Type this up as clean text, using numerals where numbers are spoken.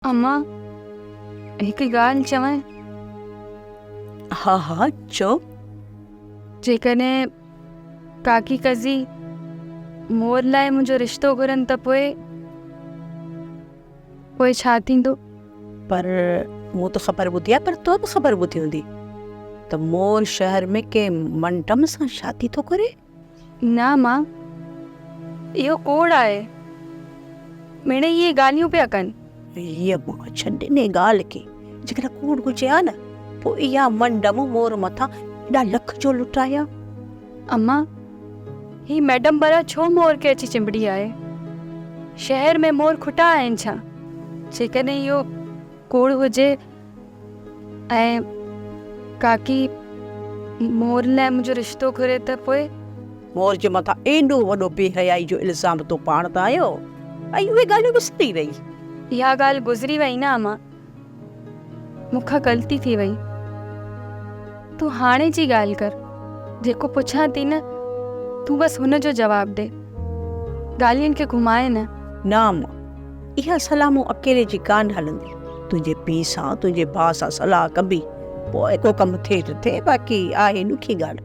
امان، هڪ ڳالهه چوان؟ ها ها چئو. جيڪڏهن ڪاڪي قضي مور لاء منهنجو رشتو گهرن ته پوء پوء ڇا ٿيندو؟ پر مون ته خبر ٻڌي آهي پر تو به خبر ٻڌي هوندي ته مور شهر ۾ ڪنهن منڊم سان شادي ٿو ڪري. نه امان، اهو ڪوڙ آهي. مڙئي اهي ڳالهيون پيا ڪن. هيء امان ڇڏ انهيء ڳالهه کي. جيڪڏهن ڪوڙ هجي ها نه پوء اها منڊم مور مٿان ايڏا لک ڇو لٽائي ها؟ امان، هي ميڊم برا ڇو مور کي اچي چنبڙي آهي؟ شهر ۾ مور کٽا آهن ڇا؟ جيڪڏهن اهو ڪوڙ هجي ۽ ڪاڪي مور لاء منهنجو رشتو گهري ته پوء؟ مور جي مٿان ايڏو وڏو بي حيائي جو الزام تو پاڻ ته آيو ۽ اهي ڳالهيون وسري وئي. اها ڳالهه گذري وئي نه امان. مون کان غلطي ٿي وئي. تون هاڻي جي ڳالهه ڪر. جيڪو پڇان ٿي نه تون بس هن جو جواب ڏي. ڳالهين کي گهماء نه. نه امان. اها صلاح مون اڪيلي جي ڪانه هلندي. تنهنجي پيء سان، تنهنجي ڀاء سان صلاح ڪبي، پوء ڪو ڪم ٿئي ته ٿئي، باقي آهي ڏکي ڳالهه.